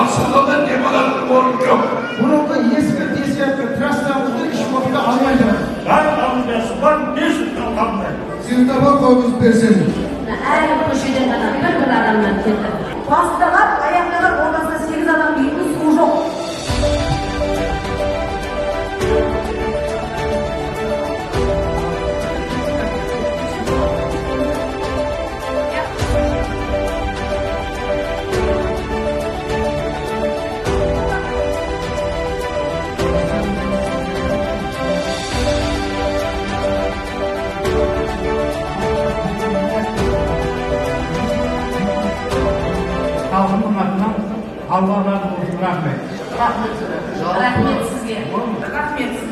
Астанада демалатын орын жоқ. Бұрынғы ескі десятка трассамызды еш уақытта алмай жатыр. Барлық бар, 500 қалмайды. Светофор қойғызып берсін. Әр көшеден ғана бір-бір адамнан келді. Бастаған, аяқтаған ортасында 8 адам үйінде су жоқ. Халқымның атынан Алла разы болсын, рахмет. Рахмет. Рахмет сізге. Рахмет.